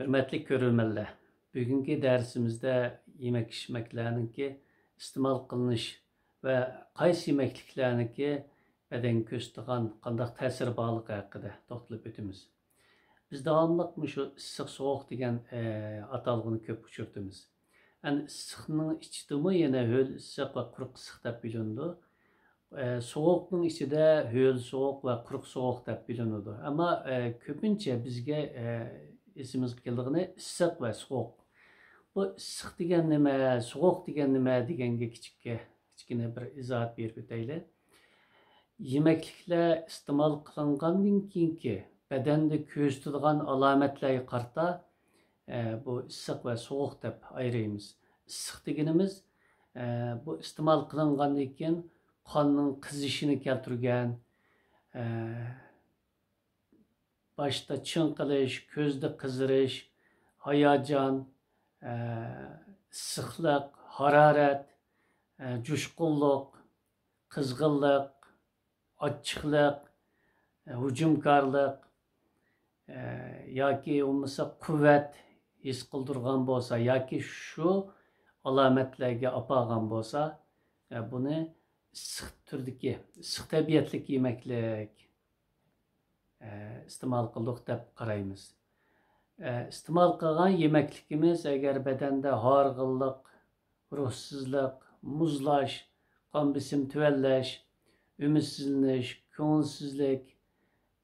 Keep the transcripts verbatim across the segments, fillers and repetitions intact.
ھۆرمەتلىك كۆرۈرمەنلەر، بۈگۈنكى دەرسىمىزدە يېمەك-ئىچمەكلەرنىڭكى ئىستېمال قىلىنىش ۋە قايسى يېمەكلىكلەرنىڭكى بەدەنگە كۆرسىتىدىغان قانداق تەسىرى بارلىقى ھەققىدە توختىلىپ ئۆتىمىز. بىز داۋاملىق مۇشۇ ئىسسىق، سوغۇق دېگەن، ئە، ئاتالغۇنى كۆپ ئۇچرىتىمىز. ئەنە ئىسسىقنىڭ ئىچىدىمۇ يەنە ھۆل ئىسسىق ۋە قۇرۇق ئىسسىق دەپ بۆلۈنىدۇ. ئە، سوغۇقنىڭ ئىچىدە ھۆل سوغۇق ۋە قۇرۇق سوغۇق دەپ بۆلۈنىدۇ. ئەمما، ئە، كۆپىنچە بىزگە، ئە، ئېسىمىزگە كېلىدىغىنى ئىسسىق ۋە سوغۇق. بۇ ئىسسىق دېگەن نېمە، سوغۇق دېگەن نېمە دېگەنگە كىچىككە، كىچىككىنە بىر ئىزاھات بېرىپ ئۆتەيلى. يېمەكلىكلەر ئىستېمال قىلىنغاندىن كېيىنكى بەدەندە كۆرسىتىدىغان ئالامەتلەرگە قارىتا، ئە، بۇ ئىسسىق ۋە سوغۇق دەپ ئايرىيمىز. ئىسسىق دېگىنىمىز، ئە، بۇ ئىستېمال قىلىنغاندىن كېيىن قاننىڭ قىزىشىنى كەلتۈرگەن، ئە، باشتا چىڭقىلىش، كۆزدە قىزىرىش، ھاياجان، ئە، ئىسسىقلىق، ھارارەت، ئە، جۇشقۇنلۇق، قىزغىنلىق، ئاچچىقلىق، ھۇجۇمكارلىق، ياكى بولمىسا قۇۋۋەت ھېس قىلدۇرغان بولسا ياكى شۇ ئالامەتلەرگە ئاپارغان بولسا، بۇنى ئىسسىق تۈردىكى، ئىسسىق تەبىئەتلىك يېمەكلىك ئىستېمال قىلدۇق دەپ قارايمىز. ئىستېمال قىلغان يېمەكلىكىمىز ئەگەر بەدەندە ھارغىنلىق، روھسىزلىق، مۇزلاش، قان بېسىم تۆۋەنلەش، ئۈمىدسىزلىنىش، كۆڭۈلسىزلىك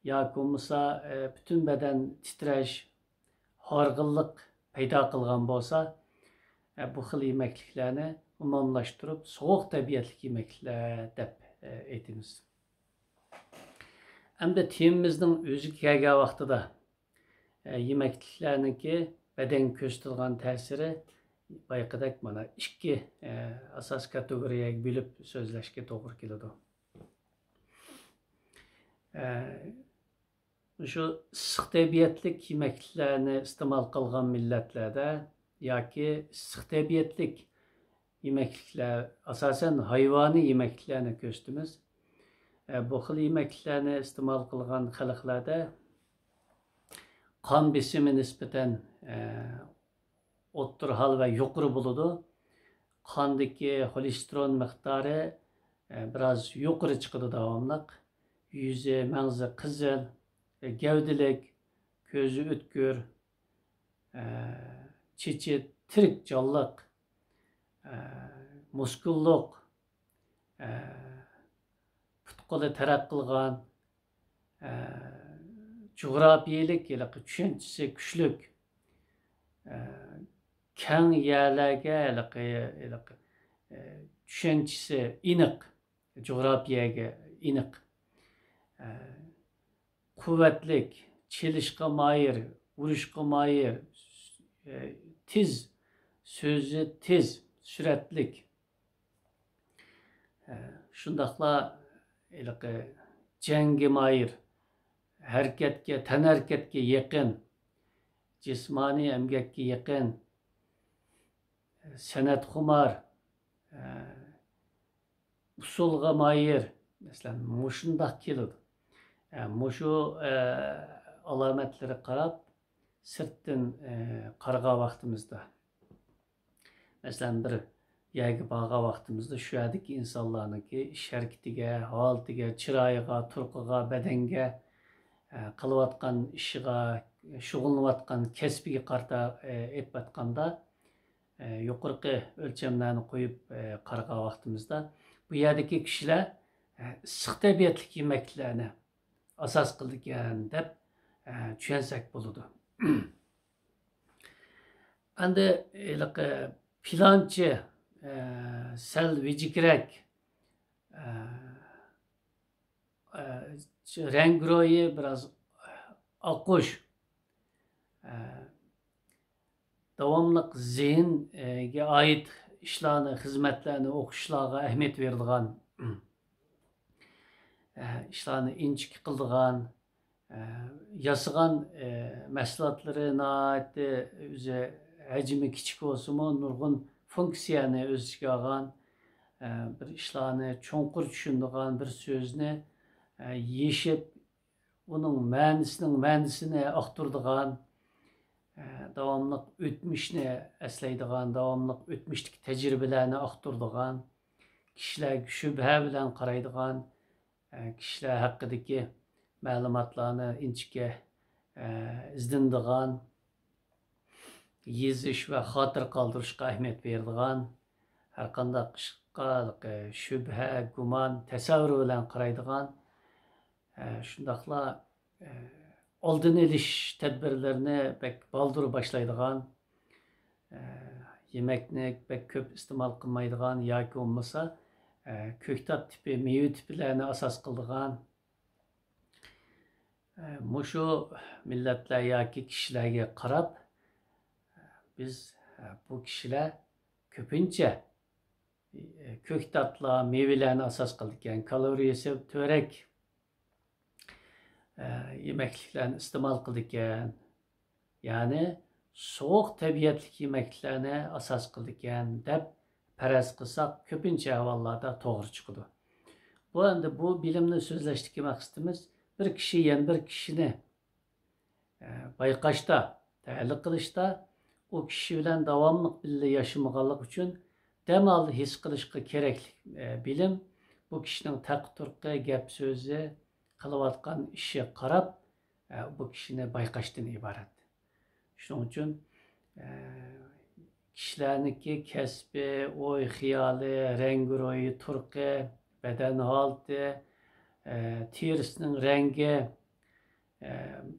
ياكى بولمىسا، ئە، پۈتۈن بەدەن تىترەش، ھارغىنلىق پەيدا قىلغان بولسا، ئە، بۇ خىل يېمەكلىكلەرنى ئومۇملاشتۇرۇپ سوغۇق تەبىئەتلىك يېمەكلىكلەر دەپ، ئە، ئېيتىمىز. ئەمدى تېمىمىزنىڭ ئۆزىگە كەلگەن ۋاقتىدا، ئە، يېمەكلىكلەرنىڭكى بەدەنگە كۆرسىتىدىغان تەسىرى بايىقىدەك مانا ئىككى، ئە، ئاساسىي كاتېگورىيەگە بۆلۈپ سۆزلەشكە توغرا كېلىدۇ. ئە، مۇشۇ ئىسسىق تەبىئەتلىك يېمەكلىكلەرنى ئىستېمال قىلغان مىللەتلەردە ياكى ئىسسىق تەبىئەتلىك يېمەكلىكلەر، ئاساسەن ھايۋانىي يېمەكلىكلەرنى كۆرسىتىمىز. ئە، بۇ خىل يېمەكلىكلەرنى ئىستېمال قىلغان خەلقلەردە قان بېسىمى نىسبەتەن، ئە، ئوتتۇرا ھال ۋە يۇقىرى بولىدۇ. قاندىكى خولېستېرول مىقدارى، ئە، بىراز يۇقىرى چىقىدۇ داۋاملىق. يۈزى، مەڭزى قىزىل، ئە، گەۋدىلىك، كۆزى ئۆتكۈر، ئە، چېچى تىرىك جانلىق، ئە، مۇسكۇللۇق، ئە، پۇت-قولى تەرەت قىلغان، ئە، جۇغراپىيەلىك ھېلىقى چۈشەنچىسى كۈچلۈك، ئە، كەڭ يەرلەرگە ھېلىقى، ھېلىقى، ئە، چۈشەنچىسى ئېنىق، جۇغراپىيەگە ئېنىق، ئە، قۇۋۋەتلىك، چېلىشقا ماھىر، ئۇرۇشقا ماھىر، ئە، تېز، سۆزى تېز، سۈرئەتلىك. شۇنداقلا ھېلىقى جەڭگە ماھىر، ھەرىكەتكە، تەنھەرىكەتكە يېقىن، جىسمانىي ئەمگەككە يېقىن، سەنئەتخۇمار، ئۇسسۇلغا ماھىر، مەسىلەن، مۇشۇنداق كېلىدۇ. مۇشۇ ئالامەتلىرىگە قاراپ سىرتتىن قارىغان ۋاقتىمىزدا، مەسىلەن، بىر يەرگە بارغان ۋاقتىمىزدا شۇ يەردىكى ئىنسانلارنىڭكى ئىش ھەرىكىتىگە، ھالىتىگە، چىرايىغا، تۇرقىغا، بەدەنگە، ئە، قىلىۋاتقان ئىشىغا، شۇغۇللىنىۋاتقان كەسپىگە قارىتا، ئە، ئېيتىۋاتقاندا، ئە، يۇقىرىقى ئۆلچەملەرنى قويۇپ، ئە، قارىغان ۋاقتىمىزدا بۇ يەردىكى كىشىلەر، ئە، ئىسسىق تەبىئەتلىك يېمەكلىكلەرنى ئاساس قىلىدىكەن دەپ، ئە، چۈشەنسەك بولىدۇ. ئەمدى ھېلىقى پىلانچى، ئە، سەل ۋىجىكرەك، ئە، ئە، رەڭگىرويى بىراز ئاققۇش، ئە، داۋاملىق زېھىنگە ئائىت ئىشلارنى، خىزمەتلەرنى، ئوقۇشلارغا ئەھمىيەت بېرىدىغان، ئە، ئىشلارنى ئىنچىكە قىلىدىغان، ئە، ياسىغان، ئە، مەھسۇلاتلىرى ناھايىتى ئۆزى ھەجمى كىچىك بولسىمۇ، نۇرغۇن فۇنكسىيەنى ئۆز ئىچىگە ئالغان، ئە، بىر ئىشلارنى چوڭقۇر چۈشىنىدىغان، بىر سۆزنى، ئە، يېشىپ، ئۇنىڭ مەنىسىنىڭ مەنىسىنى ئاختۇرىدىغان، داۋاملىق ئۆتمۈشنى ئەسلەيدىغان، داۋاملىق ئۆتمۈشتىكى تەجرىبىلەرنى ئاختۇرىدىغان، كىشىلەرگە شۈبھە بىلەن قارايدىغان، كىشىلەر ھەققىدىكى مەلۇماتلارنى ئىنچىكە ئىزدىنىدىغان، يېزىش ۋە خاتىرە قالدۇرۇشقا ئەھمىيەت بېرىدىغان، ھەرقانداق ئىشقا شۈبھە، گۇمان، تەسەۋۋۇر بىلەن قارايدىغان، شۇنداقلا ئالدىنى ئېلىش تەدبىرلىرىنى بەك بالدۇر باشلايدىغان، يېمەكنى بەك كۆپ ئىستېمال قىلمايدىغان ياكى بولمىسا كۆكتات تىپى، مېۋە تىپىلەرنى ئاساس قىلىدىغان، مۇشۇ مىللەتلەر ياكى كىشىلەرگە قاراپ، بىز بۇ كىشىلەر كۆپىنچە كۆكتاتلار، مېۋىلەرنى ئاساس قىلىدىكەن، كالورىيەسى تۆۋەنرەك يېمەكلىكلەرنى ئىستېمال قىلىدىكەن، يەنى سوغۇق تەبىئەتلىك يېمەكلىكلەرنى ئاساس قىلىدىكەن دەپ پەرەز قىلساق، كۆپىنچە ئەھۋاللاردا توغرا چىقىدۇ. بۇ ئەمدى بۇ بىلىمنى سۆزلەشتىكى مەقسىتىمىز بىر كىشى يەنە بىر كىشىنى بايقاشتا، تەھلىل قىلىشتا، ئۇ كىشى بىلەن داۋاملىق بىللە ياشىمىغانلىقى ئۈچۈن دەم ئالدى ھېس قىلىشقا كېرەكلىك بىلىم بۇ كىشىنىڭ تەقى تۇرقى، گەپ سۆزى، قىلىۋاتقان ئىشىغا قاراپ بۇ كىشىنى بايقاشتىن ئىبارەت. شۇنىڭ ئۈچۈن كىشىلەرنىڭكى كەسپى، ئوي خىيالى، رەڭگىرويى، تۇرقى، بەدەن ھالىتى، تېرىسىنىڭ رەڭگى،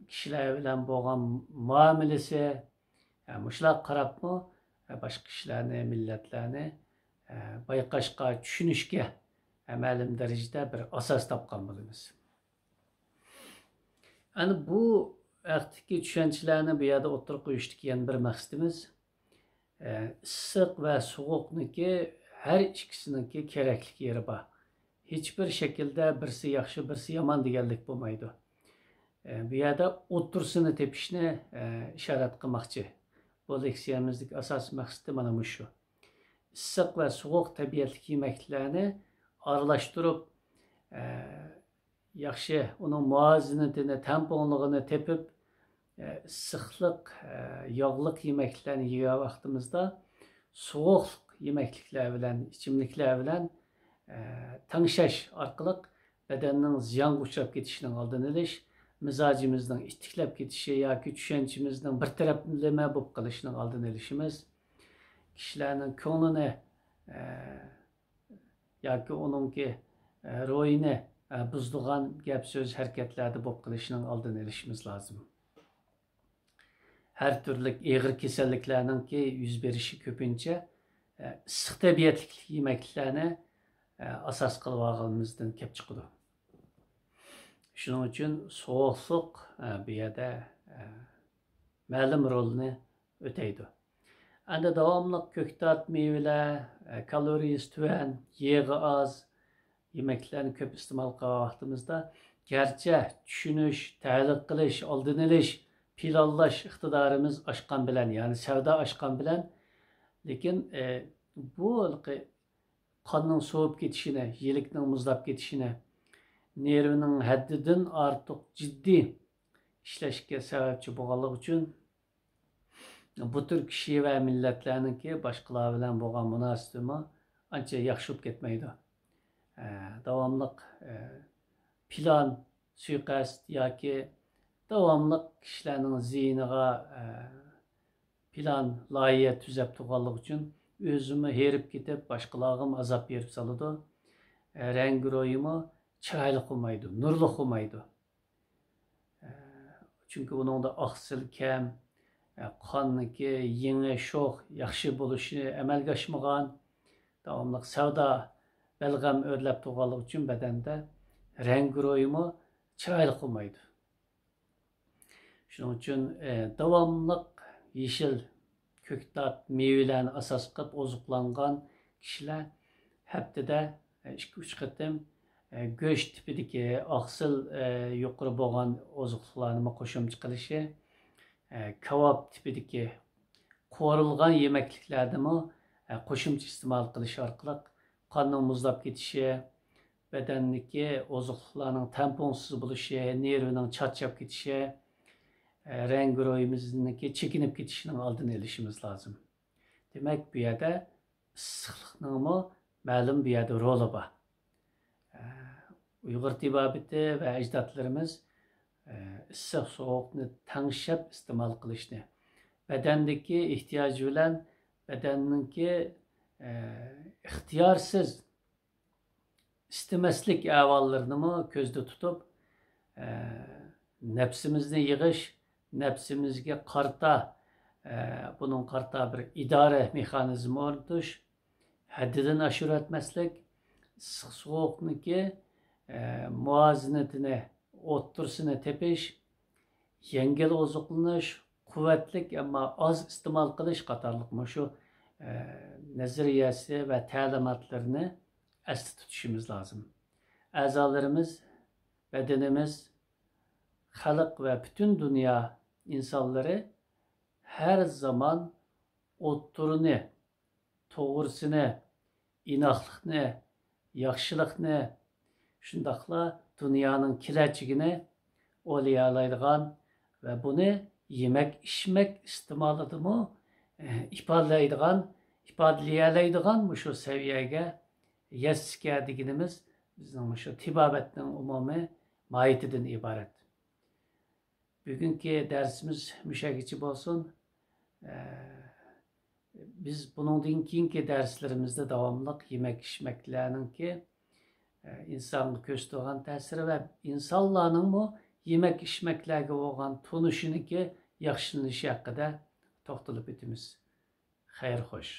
كىشىلەر بىلەن بولغان مۇئامىلىسى، مۇشۇلارغا قاراپمۇ باشقا كىشىلەرنى، مىللەتلەرنى بايقاشقا، چۈشىنىشكە مەلۇم دەرىجىدە بىر ئاساس تاپقان بولىمىز. ئەنە بۇ ھەقتىكى چۈشەنچىلەرنى بۇ يەردە ئوتتۇرىغا قويۇشتىكى يەنە بىر مەقسىتىمىز، ئىسسىق ۋە سوغۇقنىڭكى ھەر ئىككىسىنىڭكى كېرەكلىك يېرى بار. ھېچبىر شەكىلدە بىرسى ياخشى، بىرسى يامان دېگەنلىك بولمايدۇ. بۇ يەردە ئوتتۇرىسىنى تېپىشنى ئىشارەت قىلماقچى. بۇ لېكسىيەمىزدىكى ئاساسىي مەقسىتى مانا مۇشۇ. ئىسسىق ۋە سوغۇق تەبىئەتلىك يېمەكلىكلەرنى ئارىلاشتۇرۇپ، ياخشى، ئۇنىڭ مۇۋازىنىتىنى، تەڭپۇڭلۇقىنى تېپىپ، ئىسسىقلىق، ياغلىق يېمەكلىكلەرنى يېگەن ۋاقتىمىزدا سوغۇقلۇق يېمەكلىكلەر بىلەن، ئىچىملىكلەر بىلەن تەڭشەش ئارقىلىق بەدەننىڭ زىيانغا ئۇچراپ كېتىشىنىڭ ئالدىنى ئېلىش، مىزاجىمىزنىڭ ئىتتىكلەپ كېتىشى ياكى چۈشەنچىمىزنىڭ بىر تەرەپلىمە بولۇپ قېلىشىنىڭ ئالدىنى ئېلىشىمىز، كىشىلەرنىڭ كۆڭلىنى ياكى ئۇنىڭكى روھىنى بۇزىدىغان گەپ سۆز، ھەرىكەتلەردە بولۇپ قېلىشىنىڭ ئالدىنى ئېلىشىمىز لازىم. ھەر تۈرلۈك ئېغىر كېسەللىكلەرنىڭكى يۈز بېرىشى كۆپىنچە ئىسسىق تەبىئەتلىك يېمەكلىكلەرنى ئاساس قىلىپ ئالغىنىمىزدىن كېلىپ چىقىدۇ. شۇنىڭ ئۈچۈن سوغۇقلۇق بۇ يەردە مەلۇم رولنى ئۆتەيدۇ. ئەندى داۋاملىق كۆكتات، مېۋىلەر، كالورىيىسى تۆۋەن، يېغى ئاز يېمەكلىكلەرنى كۆپ ئىستېمال قىلغان ۋاقتىمىزدا، گەرچە چۈشىنىش، تەھلىل قىلىش، ئالدىنى ئېلىش، پىلانلاش ئىقتىدارىمىز ئاشقان بىلەن، يەنى سەۋدا ئاشقان بىلەن، لېكىن بۇ قاننىڭ سوۋۇپ كېتىشىنى، يىلىكنىڭ مۇزلاپ كېتىشىنى، نېرۋىنىڭ ھەددىدىن ئارتۇق جىددىي ئىشلەشكە سەۋەبچى بولغانلىقى ئۈچۈن، بۇ تۈر كىشى ۋە مىللەتلەرنىڭكى باشقىلار بىلەن بولغان مۇناسىۋىتىمۇ ئانچە ياخشى بولۇپ كەتمەيدۇ. ئە، داۋاملىق، ئە، پىلان، سۇيىقەست ياكى داۋاملىق كىشىلەرنىڭ زىيىنىغا، ئە، پىلان، لايىھە تۈزەپ تۇرغانلىقى ئۈچۈن ئۆزىمۇ ھېرىپ كېتىپ، باشقىلارغىمۇ ئازاب بېرىپ سالىدۇ. ئە، رەڭگىرويىمۇ چىرايلىق بولمايدۇ، نۇرلۇق بولمايدۇ. ئە، چۈنكى ئۇنىڭدا ئاقسىل كەم، ئە، قاندىكى يېڭى شوخ ياخشى بولۇشى ئەمەلگە ئاشمىغان، داۋاملىق سەۋدا، بەلغەم ئۆرلەپ تۇرغانلىقى ئۈچۈن بەدەندە رەڭگىرويىمۇ چىرايلىق بولمايدۇ. شۇنىڭ ئۈچۈن، ئە، داۋاملىق يېشىل كۆكتات، مېۋىلەرنى ئاساس قىلىپ ئوزۇقلانغان كىشىلەر ھەپتىدە، ئە، ئىككى، ئۈچ قېتىم، ئە، گۆش تىپىدىكى، ئاقسىل، ئە، يۇقىرى بولغان ئوزۇقلۇقلارنىمۇ قوشۇمچە قىلىشى، ئە، كاۋاپ تىپىدىكى قورۇلغان يېمەكلىكلەردىمۇ، ئە، قوشۇمچە ئىستېمال قىلىش ئارقىلىق قاننىڭ مۇزلاپ كېتىشى، بەدەندىكى ئوزۇقلۇقلارنىڭ تەڭپۇڭسىز بولۇشى، نېرۋىنىڭ چارچاپ كېتىشى، رەڭگىرويىمىزنىڭكى چېكىنىپ كېتىشىنىڭ ئالدىنى ئېلىشىمىز لازىم. دېمەك، بۇ يەردە ئىسسىقلىقنىڭمۇ مەلۇم بۇ يەردە رولى بار. ئۇيغۇر تېبابىتى ۋە ئەجدادلىرىمىز ئىسسىق سوغۇقنى تەڭشەپ ئىستېمال قىلىشنى، بەدەندىكى ئېھتىياجى بىلەن بەدەننىڭكى ئىختىيارسىز ئىستىمەسلىك ئەھۋاللىرىنىمۇ كۆزدە تۇتۇپ، نەپسىمىزنى يىغىش، نەپسىمىزگە قارىتا، بۇنىڭ قارىتا بىر ئىدارە مېخانىزمى ئورنىتىش، ھەددىدىن ئاشۇرۇۋەتمەسلىك، ئىسسىق سوغۇقنىڭكى مۇۋازىنىتىنى، ئوتتۇرىسىنى تېپىش، يەڭگىل ئوزۇقلىنىش، قۇۋۋەتلىك ئەمما ئاز ئىستېمال قىلىش قاتارلىق مۇشۇ نەزەرىيەسى ۋە تەلىماتلىرىنى ئەستە تۇتۇشىمىز لازىم. ئەزالىرىمىز، بەدىنىمىز، خەلق ۋە پۈتۈن دۇنيا ئىنسانلىرى ھەر زامان ئوتتۇرىنى، توغرىسىنى، ئىناقلىقنى، ياخشىلىقنى، شۇنداقلا دۇنيانىڭ كېلەچىكىنى ئويلىيالايدىغان ۋە بۇنى يېمەك-ئىچمەك ئىستېمالىدىمۇ ئىپادىلەيدىغان، ئىپادىلىيەلەيدىغان مۇشۇ سەۋىيەگە يەتسىكەن دېگىنىمىز بىزنىڭ مۇشۇ تېبابەتنىڭ ئومۇمىي ماھىيىتىدىن ئىبارەت. بۈگۈنكى دەرسىمىز مۇشەگىچە بولسۇن. بىز بۇنىڭدىن كېيىنكى دەرسلىرىمىزدە داۋاملىق يېمەك-ئىچمەكلەرنىڭكى ئىنسانغا كۆرسىتىدىغان تەسىرى ۋە ئىنسانلارنىڭمۇ يېمەك-ئىچمەكلەرگە بولغان تونۇشىنىڭكى ياخشىلىنىشى ھەققىدە توختىلىپ ئۆتىمىز. خەير خوش.